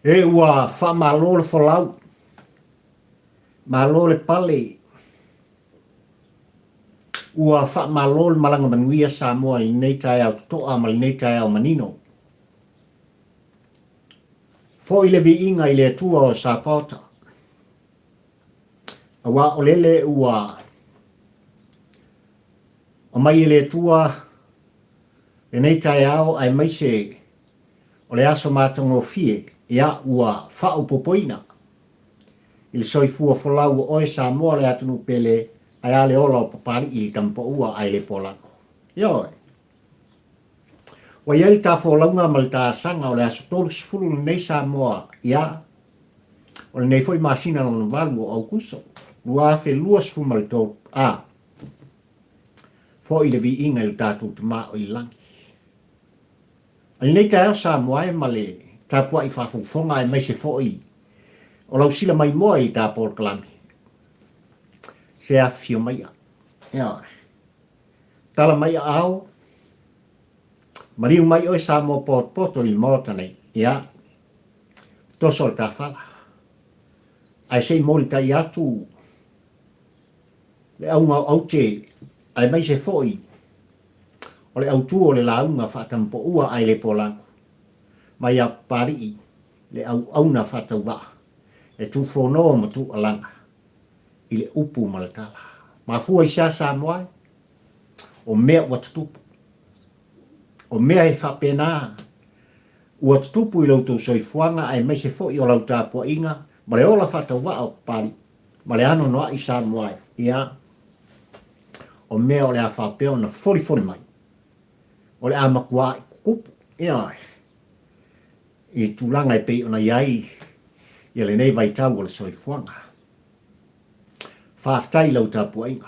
E ua faamalo le folau, malo le pale, ua faamalo le malaga manuia Samoa i lenei taeao totoa ma lenei taeao manino. Foi le viiga i le Atua o Sapaota, aua o lele ua aumai e le Atua lenei taeao aemaise o le aso matagofie, ia ua faaopoopoina i le soifua folau o oe Samoa le atunuu pele, ae a le ola o Papalii i le Tamapaua ae le Polago. Ioe. Ua i ai le ta folauga ma le ta asaga o le aso 30 lenei Samoa, ia, o lenei foi masina lona valu o Aukuso, 2023, a, foi le viiga i lo tatou Tama o i le lagi. I lenei taeao Samoa e ma le tapuai faafogafoga aemaise foi o lau sila maimoa i le ta polokalame, se afifio maia. Ioe. Tala mai aao, maliu mai oe Samoa potopoto i le Maota nei, ia, toso le ta fala. Ae se i molitai atu le auga o aute aemaise foi o le autu o le lauga faatamapoua ae le polago mai a Papalii le auauna faatauvaa e tufono ma tuualaga i le upu ma le tala. Mafua i sea Samoa e? O mea ua tutupu. O mea e faapena ua tutupu i lo outou soifuaga aemaise foi o lau tapuaiga ma le ola faatauvaa o Papalii ma le anoanoai Samoa e. Ia, o mea o le a faapea ona folifoli mai, o le a matuaai tutupu, ioe, i tulaga e pei ona i ai ia lenei vaitau o le soifuaga. Faafetai i lau tapuaiga.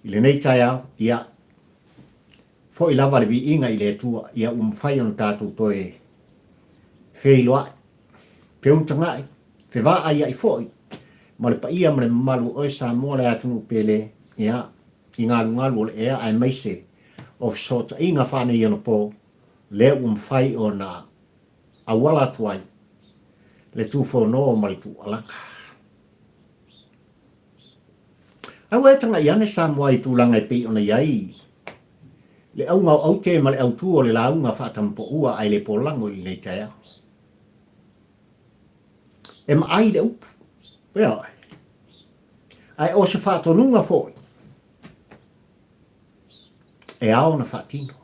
I lenei taeao, ia, foi lava le viiga i le Atua, ia ua mafai ona tatou toe feiloai, feutaga'i, fevaaia'i foi ma le paia ma le mamalu o oe Samoa le atunuu pele, ia, i galugalu o le ea aemaise o fesootaiga faaneionapo lea ua mafai ona auala atu ai le tufono ma le tuualaga. Aua e taga'i ane Samoa i tulaga e pei ona i ai le auga o aute ma le autu o le lauga faatamapoua ae le polago i lenei taeao. E maai le upu, ioe, ae o se faatonuga foi e ao ona faatino.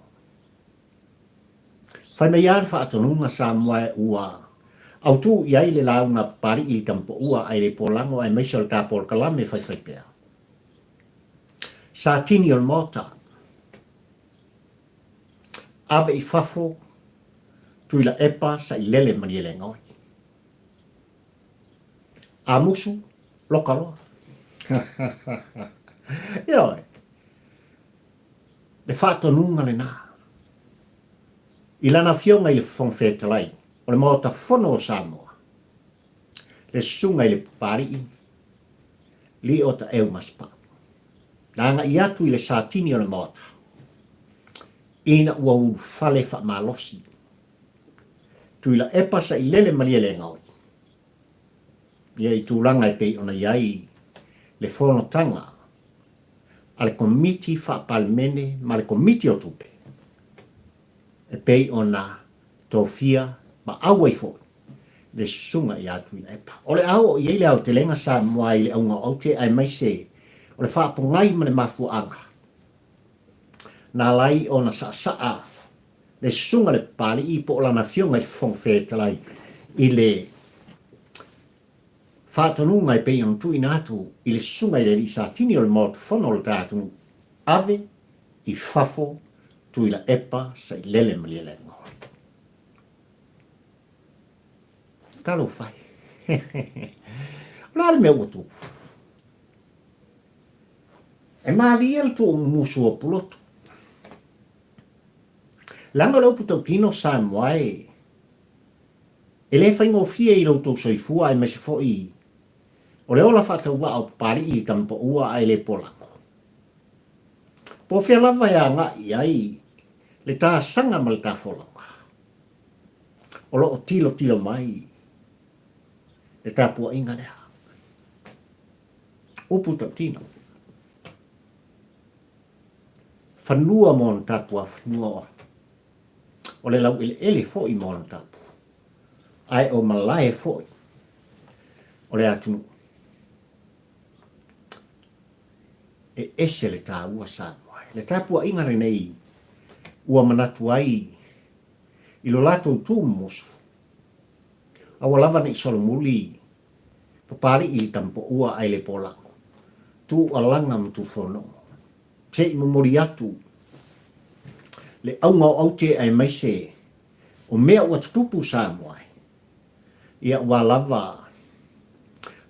Fai mai lava le faatonuga Samoa ua autu i ai le lauga a Papalii i Tamapoua ae le polago aemaise o le ta polokalame faifaipea. Sa tini o le Maota, ave i fafo Tuilaepa Sailele Malielegaoi. A musu, loka loa. Ioe. Le faatonuga lena. I lana afioga i le Fofoga Fetalai o le Maota Fono o Samoa, le Susuga i le Papalii, Lio Taeu Masepau, na agai atu i le satini o le Maota, ina ua ulufale faamalosi Tuilaepa Sailele Malielegaoi, ia i tulaga e pei ona i ai le fonotaga a le Komiti Faa-Palemene ma le Komiti o Tupe e pei ona tofia ma auai foi le Susuga ia Tuilaepa. O le a oo i ai le aotelega Samoa i le auga o aute aemaise o le faapogai ma le mafuaaga na ala ai ona saasaa le Susuga le Papalii po o lana Afioga i le Fofoga Fetalai i le faatonuga e pei ona tuuina atu i le Susuga i le Alii Satini o le Maota Fono o le ta atunuu, ave i fafo Tuilaepa Sailele Malielegaoi. Talofa e. O le a le mea ua tupu? E malie le tuumumusu o Pulotu. Leaga o le upu tautino Samoa e E le faigofie i lo outou soifua aemaise foi o le ola faatauvaa o Papalii i Tamapaua ae le polago. Po o fea lava e agai i ai le tasaga ma le tafolauga. O lo o tilotilo mai le tapuaiga lea. Upu tautino. Fanua ma ona tapuafanua o le laueleele foi ma ona tapu, ae o malae foi o le atunuu. E ese le taua Samoa. Le tapuaiga lenei ua manatu ai i lo latou tu mumusu, aua lava ne i solomuli Papali'i i le Tamapoua ae le Polago, Tuualaga ma Tufono'o. Se i momoli atu le auga o aute aemaise o mea ua tutupu Samoa e, ia ua lava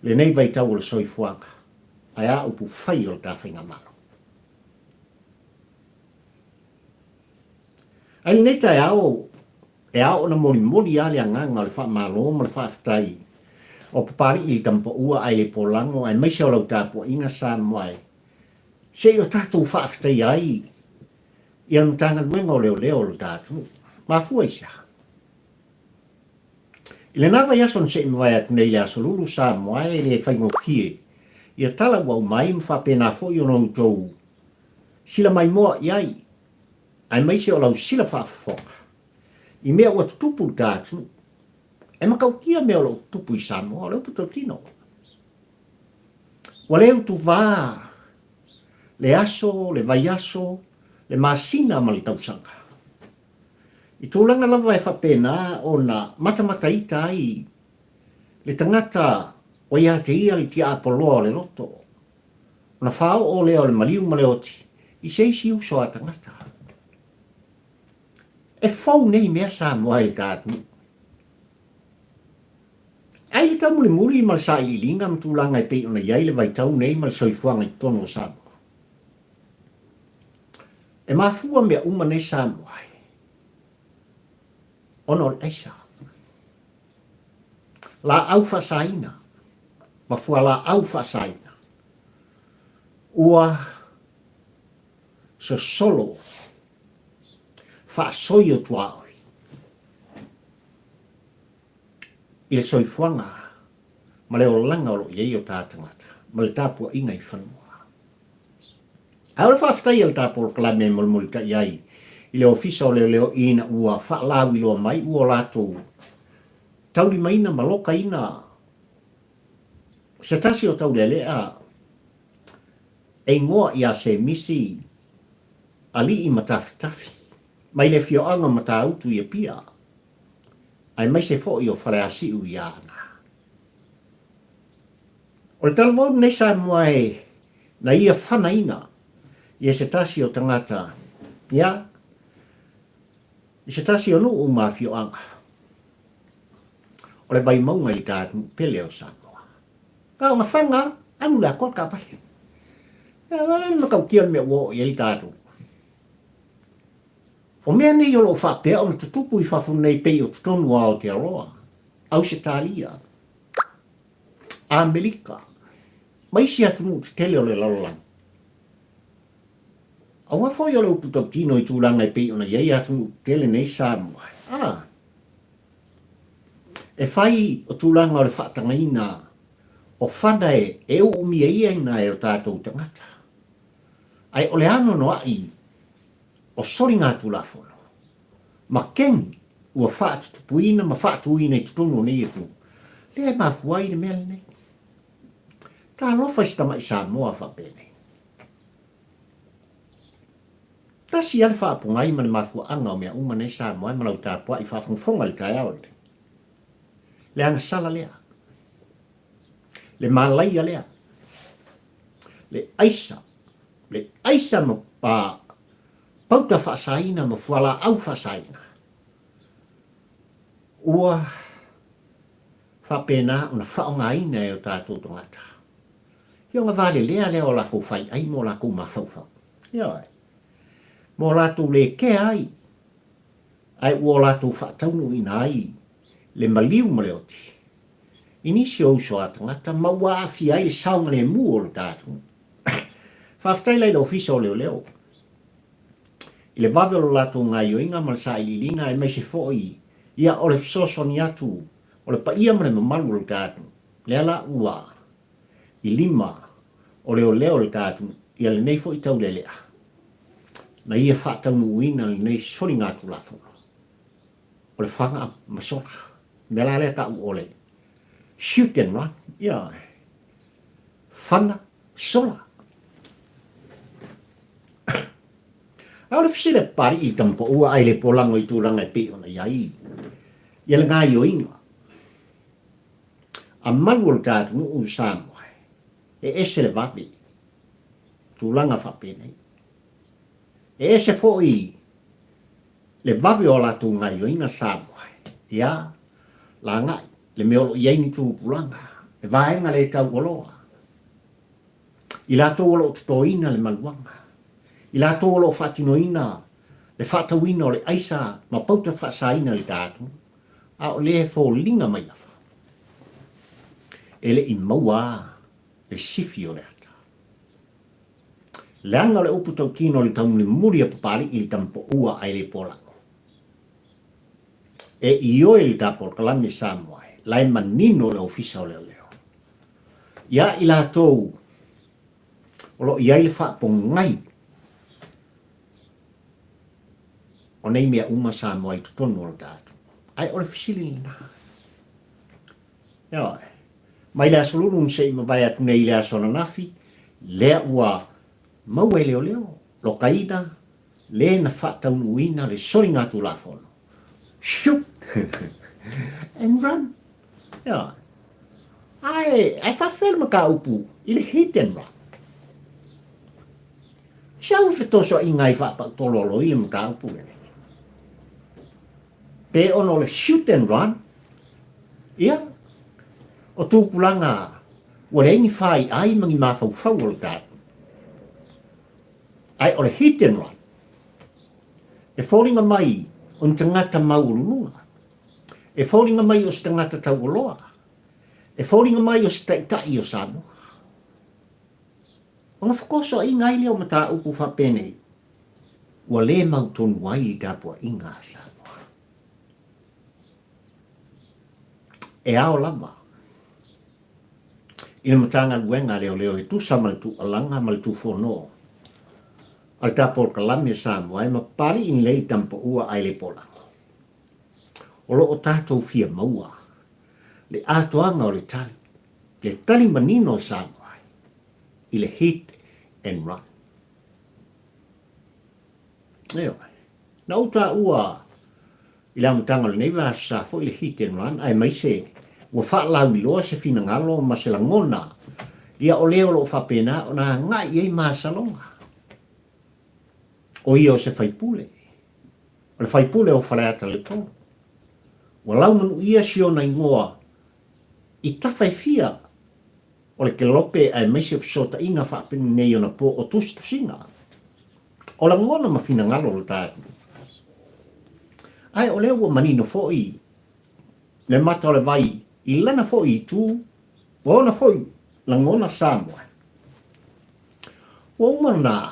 lenei vaitau o le soifuaga, ae a upu fai o le ta Faigamalo. Ae i lenei taeao, e ao ona molimoli lava le agaga o le faamalo ma le faafetai o Papali'i i le Tamapaua ae le Polago aemaise o lau tapuaiga Samoa e se i o tatou faafetaia ai ia le Matagaluega o Leoleo o le ta atunuu. Mafua i se aha? I lena vaiaso na se i mavae atu nei i le Aso Lulu Samoa e le faigofie ia tala ua aumai ma faapena foi ona outou sila maimoa i ai aemaise o lau sila faafofoga i mea ua tutupu i le ta atunuu. E matautia mea o lo o tutupu i Samoa, o le upu tautino. Ua le utuvā le aso, le vaiaso, le masina ma le tausaga. I tulaga lava e faapena ona matamataita ai le tagata ua ia te ia le tiapoloa o le loto, ona faaoo lea o le maliu ma le oti i se isi uso a tagata. E fou nei mea Samoa i le ta atunuu. Ai le taumulimuli ma le sailiiliga ma tulaga e pei ona i ai le vaitau nei ma le soifuaga i totonu o Samoa. E mafua mea uma nei Samoa ona o le aisa. Laau faasaina ma fualaau faasaina ua sosolo faasoi o tuaoi i le soifuaga ma le olaga o lo o i ai o ta tagata ma le tapuaiga i fanua. Ae o le faafetai a le ta polokalame e molimolitai ai i le Ofisa o Leoleo ina ua faalauiloa mai ua latou taulimaina ma lokaina se tasi o taulealea e igoa ia Semisi Alii ma Tafitafi mai le afioaga o Matautu i Apia aemaise foi o Faleasiu i Aana. O le talavou lenei Samoa e na ia fanaina ia se tasi o tagata ia i se tasi o nuu ma afioaga o le Vaimauga i le ta atunuu pele o Samoa. Na ona faga alu le atoa le taavale. Ia, le matautia le mea ua oo i ai le ta atunuu. O mea nei o lo o faapea ona tutupu i fafo nei pei o totonu o Aotearoa, Ausetalia, Amerika, ma isi atunuu tetele o le lalolagi. Aua foi o le upu tautino i tulaga e pei ona i ai atunuu tetele nei Samoa. A, e fai o tulaga o le faatagaina o fana e uumiaina e o tatou tagata. Ae o le anoanoai o soligatulafono ma keni ua faatutupuina ma faatuina i totonu o nei atunuu, lea e mafua ai le mea lenei. Talofa i se tamai Samoa faapenei. Tasi lava le faapogai ma le mafuaaga o mea uma nei Samoa e ma lau tapuai faafogafoga i le taeao lenei. Le agasala lea. Le malaia lea. Le aisa. Le aisa ma pa, pauta faasaina ma fualaau faasaina. Ua faapena ona faaaogaina e o tatou tagata. Ia ona valelea lea o latou faiai ma o latou mafaufau. Ioe. Ma o latou le kea ai, ae ua o latou faataunuuina ai le maliu ma le oti i nisi o uso a tagata ma ua aafia ai le saogalemu o le ta atunuu. Faafetai la i le Ofisa o Leoleo i le vave o le latou gaioiga ma le sailiiliga aemaise foi Ia, o le fesoasoani atu o le paia ma le mamalu o le ta atunuu, lea la ua i lima o leoleo o le ta atunuu, ia lenei foi taulelea na ia faataunuuina lenei soligatulafono o le faga ma sola. O le mea la lea tau o le shoot and run, ia, fana sola. A o le fesili a Papalii i Tamapoua ai le polago i tulaga e pei ona i ai ia le gaioiga a malu o le ta atunuu i Samoa, e ese le vave tulaga faapenei. E ese foi le vave o a latou gaioiga Samoa, ia lagai le mea o lo o i ai ni tupulaga, le vaega le taualoa, i latou o lo o totoina le maluaga, i latou o lo o faatinoina le faatauina o le aisa ma pauta faasaina i le ta atunuu, a o lea e foliga mai lava e le i maua a le sifi o le ata. Leaga o le upu tautino i le taumulimuli a Papalii i le tamapoua ae le polago. E ioe i le ta polokalame Samoa e la e manino le Ofisa o Leoleo iā i latou o lo o i ai le faapogai o nei mea uma Samoa i totonu o le ta atunuu. Ae o le fesili lena. Ioe. Mai le Aso Lulu na se i mavae atu nei i le aso ananafi, lea ua maua e leoleo, lokaina le na faataunuuina le soligatulafono. Shoot and run. Ioe. Ae, ae faafefea le mataupu i le hit and run? Se au fetosoaʻiga ai faapautololo i le mataupu lenei. Pe ona o le shoot and run, ia, o tupulaga ua leai ni faiai ma ni mafaufau o le tatou. Ae o le hit and run, e foliga mai o ni tagata maualuluga, e foliga mai o se tagata taualoa, e foliga mai o se taitai o Samoa. Ona fetosoaʻiga ai lea o mataupu faapenei, ua le mautonu ai le tapuaiga a Samoa. E ao lava i le Matagaluega a Leoleo e tusa ma le tuualaga ma le tufono a le ta polokalame Samoa e mapalii lelei le tamapaua ae le polago. O lo o tatou fia maua le atoaga o le tali, le tali manino o Samoa i le hit and run. Ioe. Na ou taua i le amataga o lenei vaiaso sa foi le hit and run aemaise ua faalauiloa se finagalo ma se lagona ia o le o lo o faapena ona agai i ai masaloga. O ia o se faipule. O le faipule o Faleata le 3. Ua laumanuia si ona igoa i tafa e fia o le kelope aemaise o fesootaiga faapenei ona po o tusitusiga o lagona ma finagalo o le ta atunuu. Ae o lea ua manino foi le mata o le vai i lana foi itu ma ona foi lagona Samoa. Ua uma ona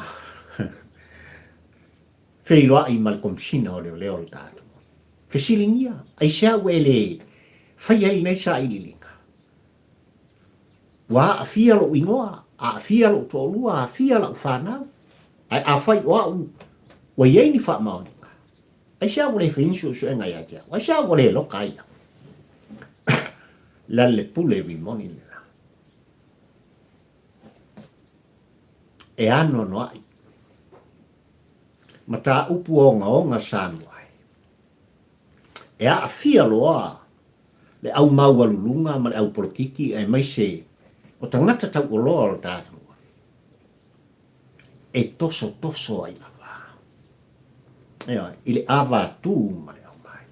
feiloai ma le Komesina o Leoleo o le ta atunuu. Fesiligia, aisea ua e le faia ai lenei sailiiliga? Ua aafia lou igoa, aafia lou toalua, aafia lau fanau. Ae afai o au ua i ai ni faamaoniga, aisea ua le fai ni suesuega ia te au? Aisea ua le loka ai au? Le le pule rimoni lena. E anoanoai mataupu ogaoga Samoa e aafia loa le au maualuluga ma le au polokiki aemaise o tagata taualoa o le ta atunuu e tosotoso ai lava, ioe, i le avatū ma le aumai.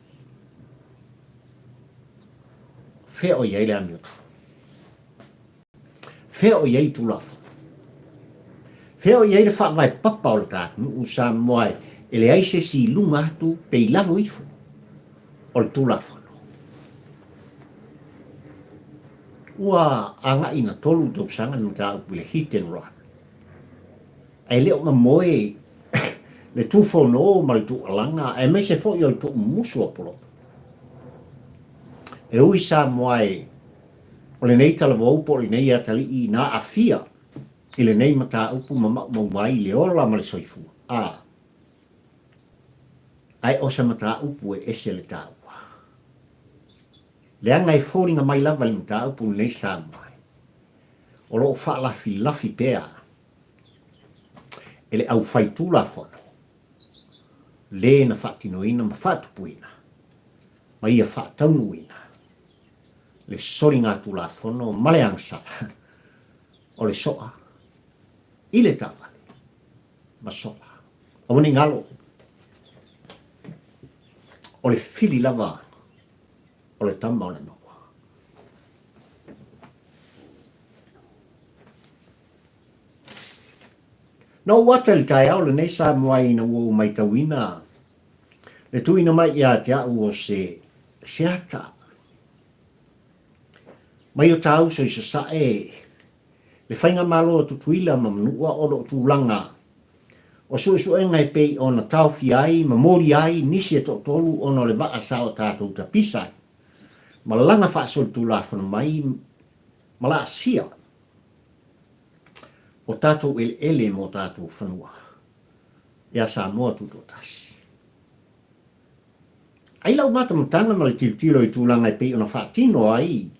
Fea o i ai le amiotonu? Fea o i ai le Tulafono? Fea o i ai le faavae papa o le ta atunuu Samoa e leai se isi i luga atu pe i lalo ifo o le Tulafono? Ua agai ina 3 tausaga le mataupu i le hit and run. Ae le o mamoe le tufono ma le tuualaga aemaise foi o le tuumumusu o poloto. E ui Samoa e, o lenei talavou po o lenei atalii na aafia i lenei mataupu ma maumau ai le ola ma le soifua, a, ae o se mataupu e ese le taua. Leaga e foliga mai lava le mataupu lenei Samoa e, o lo o faalafilafi pea e le aufaitulafono le na faatinoina ma faatupuina ma ia faataunuuina le soligatulafono ma le agasala o le soa i le taavale ma sola. Aua ne i galo, o le fili lava o le tama o le maua. Na ou ata i le taeao lenei Samoa ina ua ou matauina le tuuina mai ia te au o se se ata mai o tāuso i Sasae le Faigamalo a Tutuila ma Manua o lo o tulaga o suesuega e pei ona taofia ai ma molia ai nisi e toatolu ona o le vaa sa o tatou tapisa malaga faasolitulafono mai ma laasia o tatou eleele mo tatou fanua ia Samoa Tutoatasi. Ai lau matamataga ma le tilotilo i tulaga e pei ona faatino ai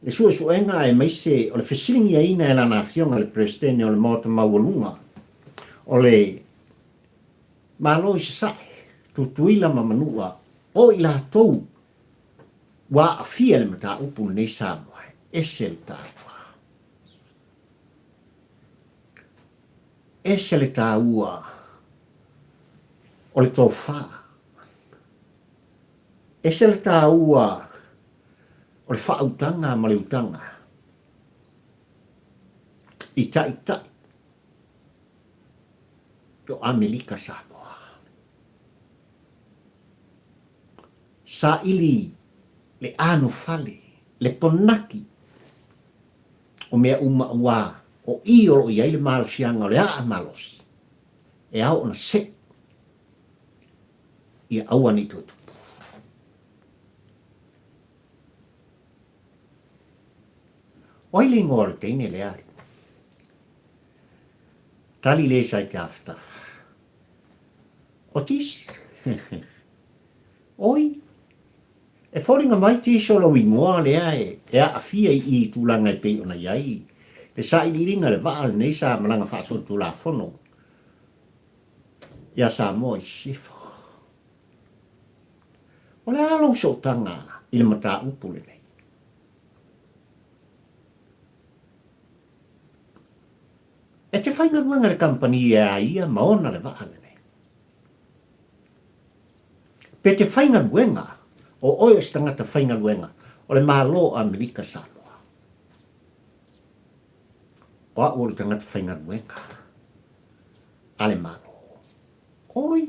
le suesuega aemaise o le fesiligiaina e lana Afioga le Peresetene o le Maota Maualuga o le Malo i Sasae, Tutuila ma Manua, o i latou ua aafia le mataupu lenei Samoa, e ese le taua. Ese le taua o le tofa. Ese le taua o le faautaga ma le utaga i taitai o Amerika Samoa. Saili le anofale, le ponaki o mea uma aua o i o lo o i ai le malosiaga o le aa malosi e ao ona sei ia aua ne i toe tupu. O ai le igoa o le teine lea alii? Tali le sa i te afatafa. O Tis. Oi, e foliga mai Tis o lou igoa lea e aafia i i tulaga e pei ona i ai le sailiiliga le vaa lenei sa malaga faasolitulafono ia Samoa i Sisifo. O le a lou sootaga i le mataupu lenei? E te faigaluega i le kamupani e a ia ma ona le vaa lenei. Pe te faigaluega, o oe o se tagata faigaluega o le Malo o Amerika Samoa. O au o le tagata faigaluega a le Malo. Oi!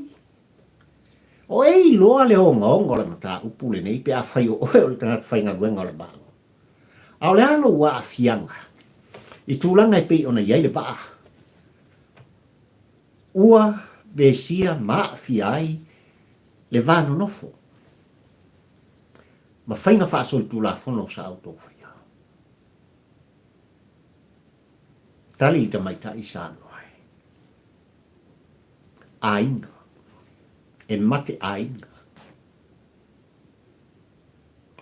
O e iloa le ogaoga o le mataupu lenei pe afai o oe o le tagata faigaluega o le Malo. A o le a lou aafiaga i tulaga e pei ona i ai le vaa ua vesia ma aafia ai le va nonofo ma faiga faasolitulafono sa outou faia? Tali i tamaitai Samoa e. Aiga. E mate aiga.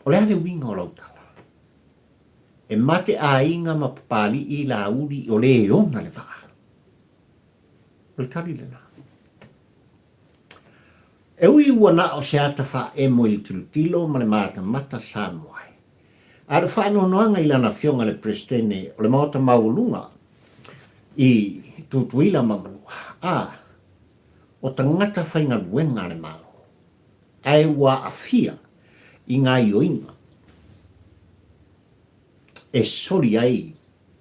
O le a le uiga o lau tala? E mate aiga ma Papali'i Laauli o le ona le vaa. O le tali lena. E ui ua na o se ata faaemo i le tilotilo ma le matamata Samoa e. A o le faanoanoaga i lana Afioga i le Peresetene o le Maota Maualuga i Tutuila ma Manua, a, o tagata faigaluega a le Malo, ae ua aafia i gaioiga e soli ai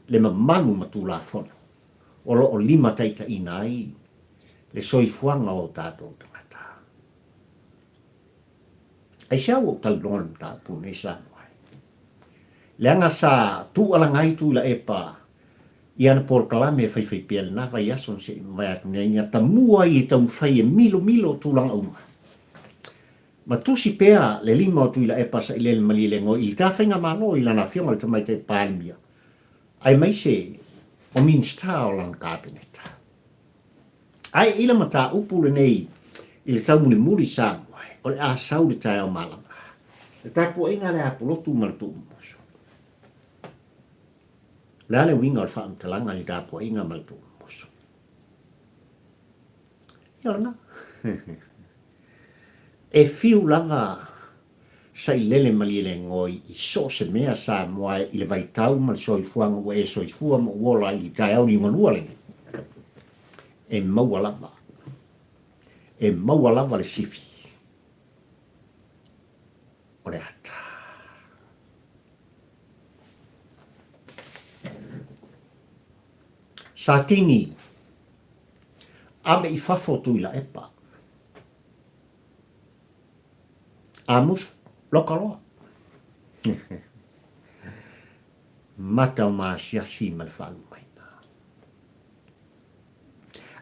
le mamalu ma Tulafono o lo o limataitaiina ai le soifuaga o o tatou tagata. Aisea ua ou talanoa i le mataupu lenei Samoa ai? Leaga sa tuualaga ai Tuilaepa i ana polokalame e faifaipea i lena vaiaso na se i mavae atu nei, ina tamua ai e taumafai e milomilo tulaga uma. Ma tusi pea le lima o Tuilaepa Sailele Malielegaoi i le ta faigamalo i lana afioga i le Tamaitai Palemia aemaise o Minisita o lana Kapeneta. Ae i le mataupu lenei i le taumulimuli Samoa, o le a sau le taeao malama. Le tapuaiga a le Apolotu ma le Tuumumusu. O le a le uiga o le faamatalaga i le tapuaiga ma le tuumumusu? Ia o lena. E fiu lava Sailele Malielegaoi i so o se mea Samoa i le vaitau ma le soifuaga ua e soifua ma ua ola ai i le taeao liugalua lenei. E maua lava. E maua lava le sifi o le ata. Satini, ave i fafo Tuilaepa. Amusu, loka loa. Mata o maasiasi ma le faalumaina.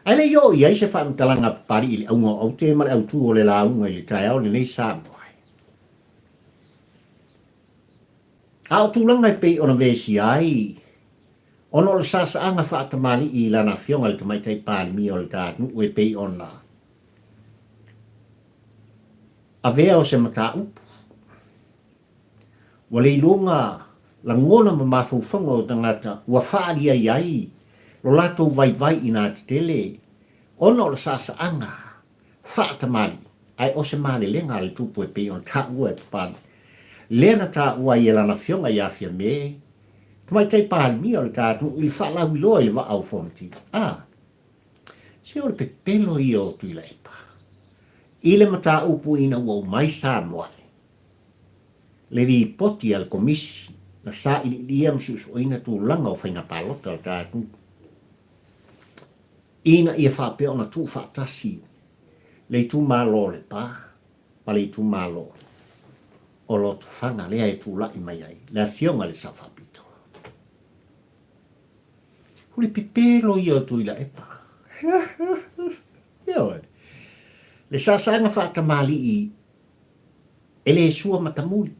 Ae le i oo i ai se faamatalaga a Papalii i le auga o aute ma le autū o le lauga i le taeao lenei Samoa. A o tulaga e pei ona vesia ai ona o le saasaaga faatamalii i lana afioga i le Tamaitai Palemia o le ta nuu e pei ona avea o se mataupu ua le iloga lagona ma mafaufauga o tagata ua faaalia i ai lo latou vaivai inā tetele ona o le saasaaga faatamalii, ae o se malelega a le Tupu e pei ona taua e Papalii, lea na taua ai e lana afioga ia Fiame, tamaitai Palemia o le ta atunuu i le faalauiloa i le vaa o Fonoti. A, se o le pepelo ia o Tuilaepa i le mataupu ina ua umai Samoa le lipoti a le Komisi na sailiilia ma suesueina tulaga o faiga palota o le ta atunuu. Ina ia faapea ona tuufaatasi le itumalo o Lepa ma le itumalo o Lotofaga lea e tulai mai ai le Afioga i le Sao Faapito. O le pepelo ia o Tuilaepa. Ioe. Le saasaga faatamalii e le sua matamuli.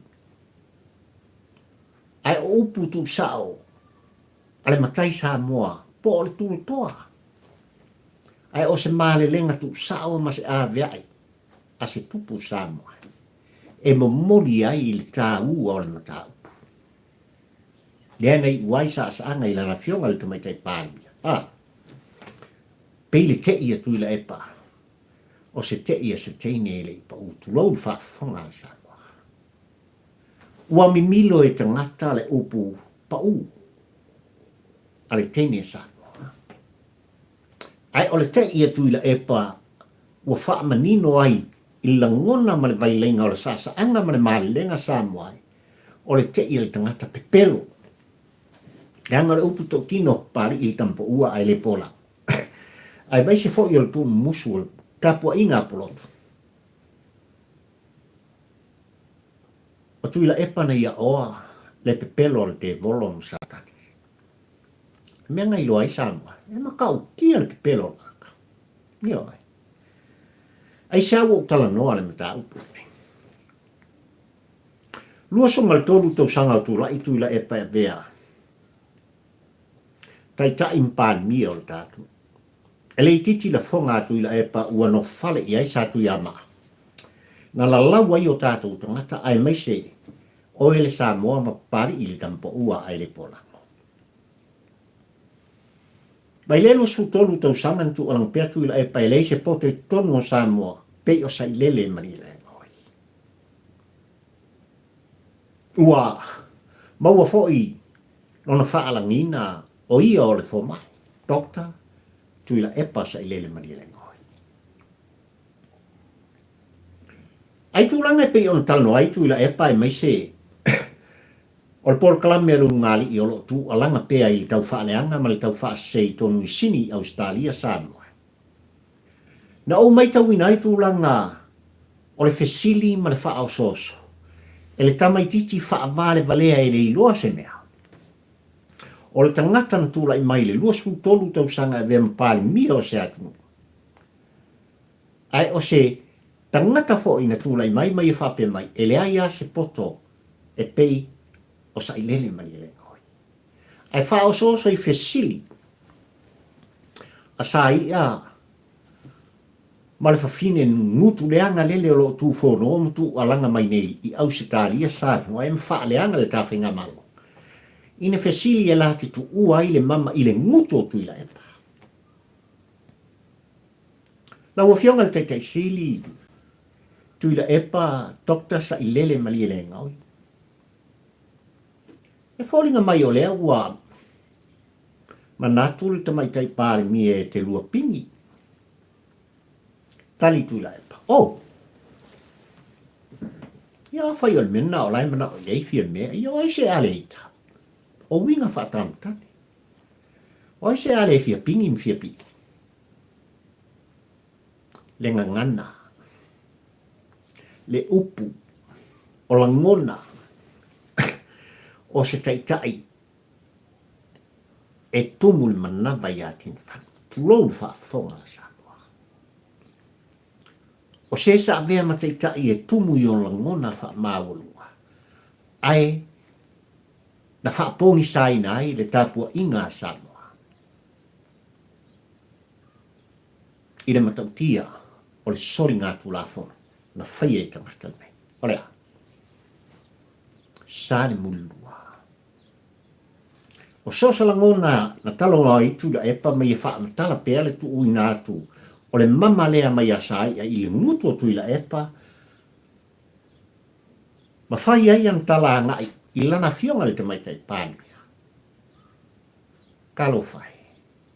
Ae o upu tuusao a le matai Samoa po o le tulatoa, ae o se malelega tuusao ma se aveae a se tupu Samoa e momoli ai le taua o le mataupu. Lea na iu ai saasaaga i lana afioga i le Tamaitai Palemia, a pei le tei a Tuilaepa o se tei a se teine e le i pau, tulou le faafofoga a Samoa. Ua mimilo e tagata le upu pau a le teine Samoa. Ae o le tei a Tuilaepa ua faamanino ai i le lagona ma le vailaiga o le saasaaga ma le malelega Samoa ai, o le tei a le tagata pepelo. Leaga o le upu tautino Papalii i le tamapaua ae le polau. Aemaise foi o le tuumumusu o le tapuaiga a Polotu. O Tuilaepa na ia oa le pepelo o le tevolo ma Satani. Le mea na iloa ai Samoa, e matautia le pepelo o le tagata. Ioe. Aisea ua ou talanoa le mataupu lenei? 23 tausaga o tulai Tuilaepa e avea Taitai ma Palemia o le tatou. E le itiiti lafoga a Tuilaepa ua nofale i ai Sa Tuiamaa. Na lalau ai o tatou tagata aemaise oe le Samoa ma Papalii le tamapaua ae le polago. Mai le 23 tausaga na tuualaga pea Tuilaepa e leai se poto i totonu o Samoa pei o Sailele ma Lilaegaoi. Ua maua foi lona faalagiina o ia o le fomai, Doctor Tuilaepa Sailele Malielegaoi. Ai tulaga e pei ona talanoa ai Tuilaepa aemaise o le polokalame a le Ulugalii o lo o tuualaga pea i le tau faaleaga ma le tau faasese i tonu i Sini i Ausetalia Samoa. Na ou maitauina ai tulaga o le fesili ma le faaosooso e le tamaitiiti faavalevalea e le iloa se mea. O le tagata na tulai mai i le 23 tausaga e avea ma Palemia o se atunuu, ae o se Tagata foi na tulai mai ma ia faapea mai, e leai lava se poto e pei o Sailele Malielegaoi. Ae faaosooso i fesili a Sai'a ma le fafine gutu leaga lele o lo o tufonoa ma tuualaga mai nei i Ausetalia Samoa e ma faaleaga le ta faigamalo. I na fesili e la te tuua ai le mama i le gutu o Tuilaepa. Lau Afioga i le Taitai Sili, Tuilaepa Doctor Sailele Malielegaoi. E foliga mai o lea ua manatu le Tamaitai Palemia e te lua pigi. Tali Tuilaepa, Oh! Ia afai o le mea lena o la e manao i ai Fiamē, ia o ai se a le ita? O uiga faatamatane. O ai se a le fia pigi ma fia pii? Le gagana, le upu, o lagona o se taitai e tumu le manava iā Tinifano. Tulou le faafofoga a Samoa. O se sa avea ma taitai e tumu i ona lagona faamaualuga, ae na faapogisaina ai le tapuaiga a Samoa i le matautia o le soligatulafono na faia e tagata nei. O le a? Sa le mulilua. O so o se lagona na taloa ai Tuilaepa ma ia faamatala pea le tuuina atu o le mama lea mai a Sai'a i le gutu o Tuilaepa ma fai ai ana tala agai i lana afioga i le Tamaitai Palemia. Talofa e,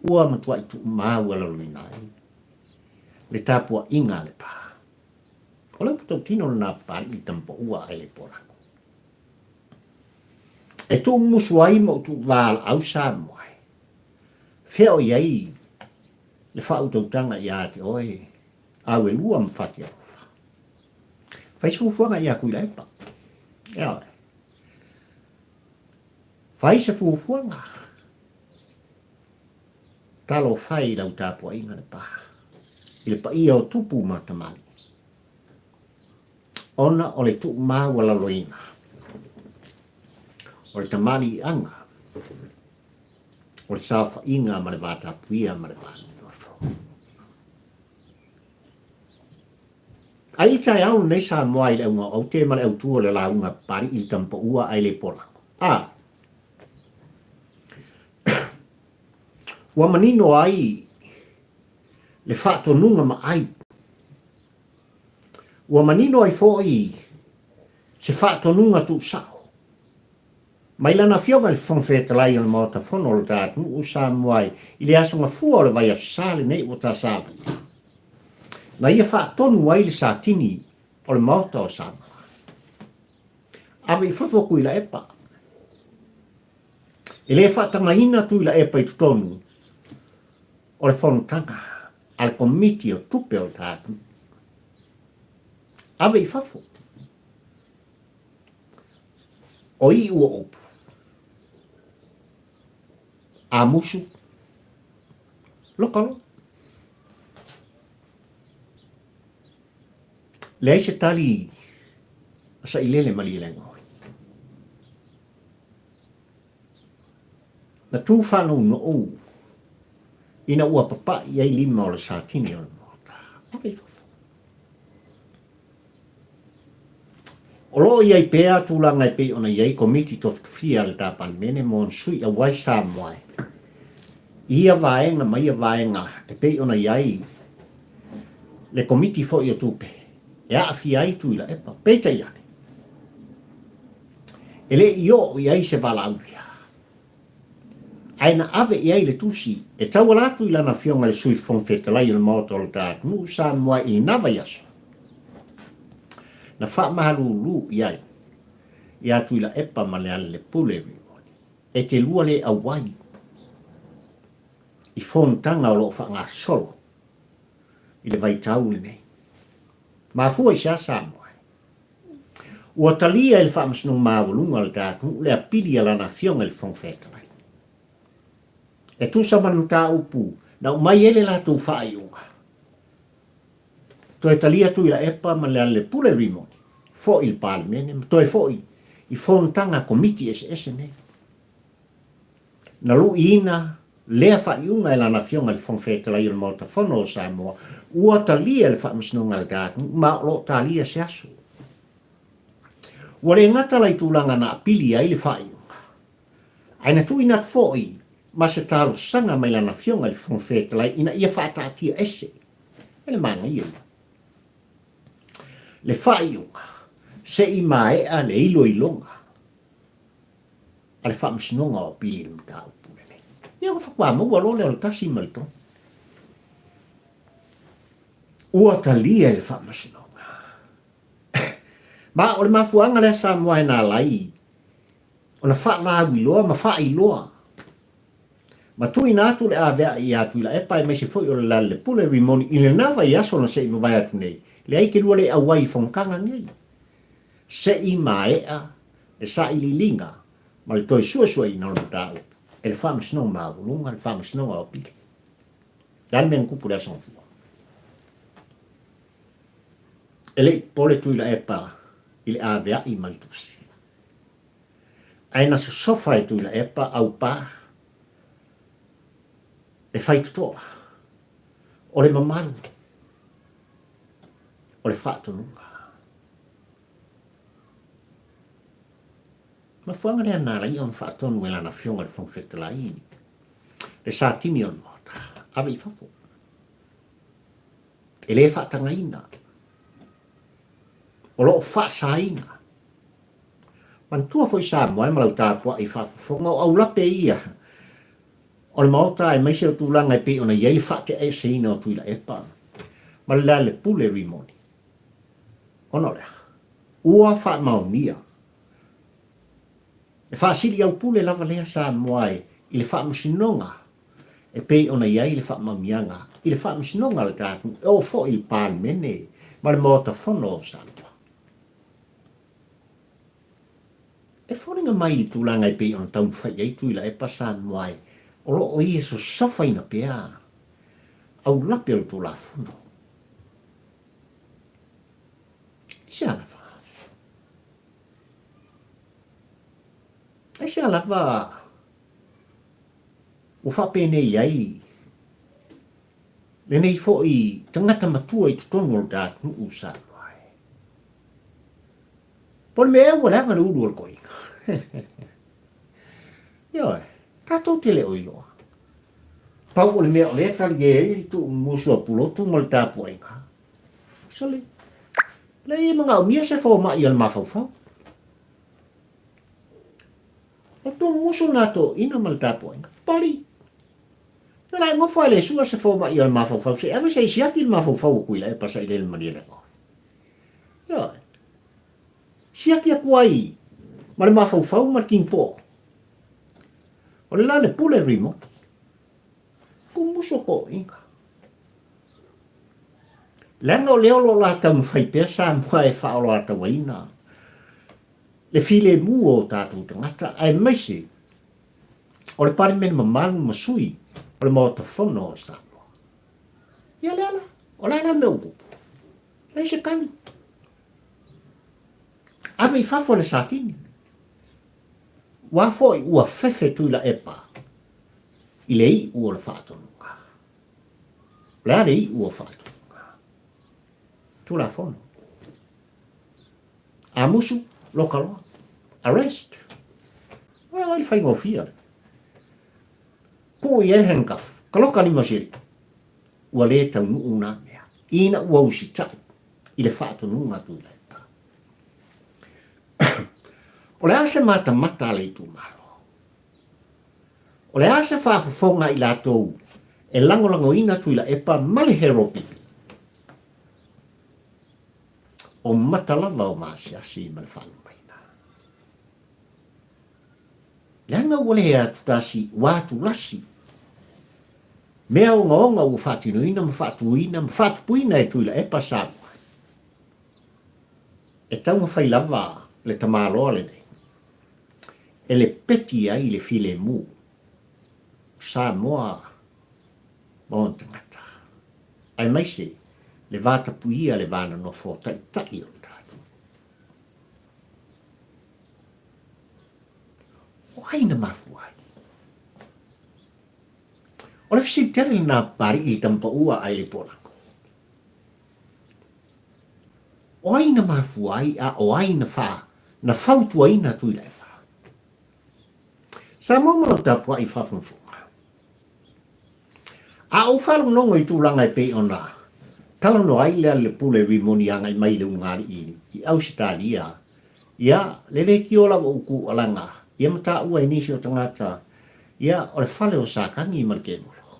ua matuai tuumaualaloina ai le tapuaiga a le pā. O le upu tautino lena Papalii i Tamapoua ae le Polako. E tuumumusu ai ma ou tuuvalaau Samoa e. Fea o i ai le faautautaga ia te oe, auelua ma Fatialofa? Fai se fuafuaga ia Tuilaepa. Ioe. Fai se fuafuaga. Talofa e i lau tapuaiga le pa, i le paia o tupu ma tamalii. Ona o le tuumaualaloina o le tamaliiaga, o le saofaiga ma le vatapuia ma le vanonofo. Ai i taeao lenei Samoa i le auga o Aute ma le autu o le lauga Papalii i le Tamapoua ae le Polago. A. Ua manino ai le faatonuga maai. Ua manino ai foi se faatonuga tuusao mai lana Afioga i le Fofoga Fetalai o le Maota Fono o lo ta atunuu Samoa i le aso Gafua o le vaiaso Sa lenei ua ta savaia. Na ia faatonu ai le satini o le Maota o Samoa. Ave i fafo Tuilaepa. E le faatagaina Tuilaepa i totonu o le fonotaga a le Komiti o Tupe o le ta atunuu. Ave i fafo. O iu o upu. A musu. Loka loa. Leai se tali a Sailele Malielegaoi. Na tu whanounou ina ua papa'i ai lima o le satini o le Maota. Ave i fafo. O lo o i ai pea tulaga e pei ona i ai Komiti Tofitofia a le ta Palemene mo ona sui auai Samoa i ia vaega ma ia vaega e pei ona i ai le Komiti foi o Tupe e aafia ai Tuilaepa. Peitai ane, e le i oo i ai se valaaulia. Ae na ave i ai le tusi e tauala atu i lana afioga i le Sui Fofoga Fetalai o le Maota o lo ta atunuu Samoa i lena vaiaso. Na faamahalulu i ai ia Tuilaepa ma Lealailepule Rimoni e te lua le auai i fonotaga o lo o faagasolo i le vaitau lenei. Mafua i se a Samoa? Ua talia e le Faamasinoga Maualuga o le ta atunuu le apili a lana Afioga i le Fofoga Fetalai. E tusa ma le mataupu na aumai ai le latou faaiuga. Toe talia Tuilaepa ma Lealailepule Rimoni, foi i le Palemene ma toe foi i fonotaga a Komiti eseese nei. Na luiina lea faaiuga e Lana Afioga i le Fofoga Fetalai o le Maota Fono o Samoa, ua talia e le Faamasinoga a le Garden ma o lo o talia se aso. Ua le gata la i tulaga na apili ai le faaiuga, ae na tuuina atu foi ma se talosaga mai Lana Afioga i le Fofoga Fetalai ina ia faataatia ese e le manaia ia le faaiuga se i maea le iloiloga a le Faamasinoga o Apili i le mataupu lenei. Ia ona faatoa maua loa lea o le 1 ma le 3. Ua talia e le Faamasinoga. Ma o le mafuaaga lea Samoa e na ala ai ona faalauiloa ma faailoa ma tuuina atu le avea'i ia Tuilaepa aemaise foi o le Lealailepule Rimoni i lena vaiaso na se i mavae atu nei, leai te lua le auai i fonotaga nei. Se i maea le sailiiliga ma le toe suesueina o le mataupu e le Faamasinoga Maualuga, le Faamasinoga o Apili. Le a le mea na tupu i le Aso Gafua? E le i popole Tuilaepa i le avea'i ma le tusi. Ae na sosofa e Tuilaepa aupa le faitotoa o le mamalu o le faatonuga. Mafuaaga lea na ala ai ona faatonu e lana Afioga i le Fofoga Fetalai le Satini o le Maota, ave i fafo. E le faatagaina. O lo o faasaina. Manatua foi Samoa e ma lau tapuai faafofoga o aulape ia o le Maota aemaise o tulaga e pei ona i ai le faateaeseina o Tuilaepa ma le Lealepule Rimoni. Ona o le a? Ua faamaonia e faasiliaupule lava lea Samoa e i le faamasinoga e pei ona i ai le faamaoniaga i le faamasinoga a le tatou e oo foi i le Palemene ma le Maota Fono o Samoa. E foliga mai i le tulaga e pei ona taumafai ai Tuilaepa Samoa e o lo o ia sosofaina pea aulape o le Tulafono. Aisea lava? Aisea lava ua faapenei ai lenei foi tagata matua i totonu o le ta atunuu Samoa e? Po o le mea ea ua leaga le ulu o le toeaina? Ioe, tatou te le o iloa. Pau o le mea o lea e talie ai le tuumusu a Pulotu ma le tapuaiga, sole, leai e manaomia se fomai a le mafaufau. O le tuumusu na toeaina ma le tapuaiga, pali. Ia la e nofo lava e le sua se fomai a le mafaufau se i ave se i siaki le mafaufau o Tuilaepa sa i lele malie le oe. Ioe. Siaki atu ai ma le mafaufau ma le kinipoo. O le la le pule remote. Tumusu toʻiga. Leaga o lea o lo o la taumafai pea Samoa e faaoloatauaina le filemu o tatou tagata aemaise o le Palemene mamalu ma sui o le Maota Fono o Samoa. Ia lea la, o le a la le mea ua tupu? Leai se tali. Ave i fafo le Satini. Ua foi ua fefe Tuilaepa i le iu o le faatonuga. O le a le iu o faatonuga? Tulafono. A musu, loka loa. Arrest. Ua le faigofie. Tuu i ai le handcuff. Ka loka lima sili. Ua le taunuu nā mea. Ina ua usitai i le faatonuga a Tuilaepa. O le a se matamata a le itumalo? O le a se faafofoga a i latou e lagolagoina Tuilaepa ma le Hero Pipi? O mata lava o maasiasi ma le faalumaina. Leaga ua le atutasi, ua atulasi. Mea ogaoga ua faatinoina ma faatuina ma faatupuina e Tuilaepa Samoa. E taumafai lava le tamaloa lenei e lepeti ai le filemu o Samoa ma ona tagata, aemaise Le vatapuia le va nonofo o Taitai o le tatou. O ai na mafua ai? O le fesili tele lena a Papalii i Tamapaua a i le Polago. O ai na mafua ai a o ai na wha, na fautuaina Tuilaepa? Samoa ma lau tapuai faafogafoga. A ou faalogologo i tulaga e pei ona talanoa ai le Lepule Rimoni agai mai i le ulugalii i Ausetalia, ia, le leitio lava o upu alaga ia ma taua e nisi o tagata, ia, o le fale o Satani ma le Kevolo.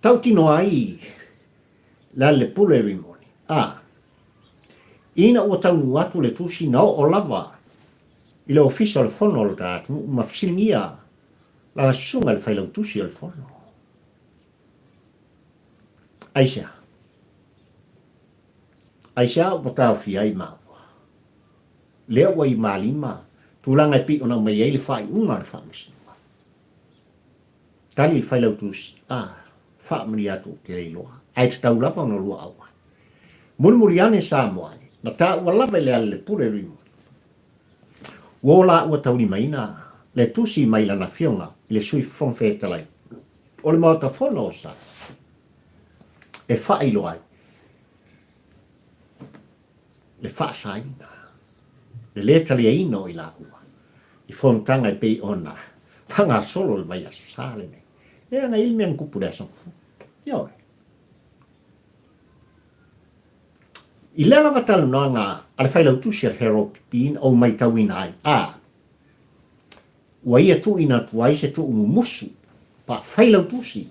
Tautino ai le Lepule Rimoni, a, ina ua taunuu atu le tusi na oo lava i le Ofisa o le Fono o lo ta atunuu ma fesiligia lana susuga i le Failautusi o le Fono. Aisea? Aisea ua taofia ai maua? Lea ua i malima tulaga e pei ona aumai ai le faaiuga a le Faamasinoga. Tali le Failautusi, A, faamalie atu ou te le iloa, ae tatau lava ona lua auai. Mulimuli ane Samoa e, na taua lava i le Alelepule Rimoni. Ua o laua taulimaina le tusi mai lana afioga i le Sui Fofoga Fetalai o le Maota Fono o Samoa e faailoa ai le faasaina, le lē taliaina o i laua i fonotaga e pei ona faagasolo le vaiaso sa lenei. E ana i le mea na tupu i le aso Gafua. Ioe. I lea lava talanoaga a le Failautusi a le Harold Pipi na ou maitauina ai, a ua ia tuuina atu ai se tuumumusu faa-Failautusi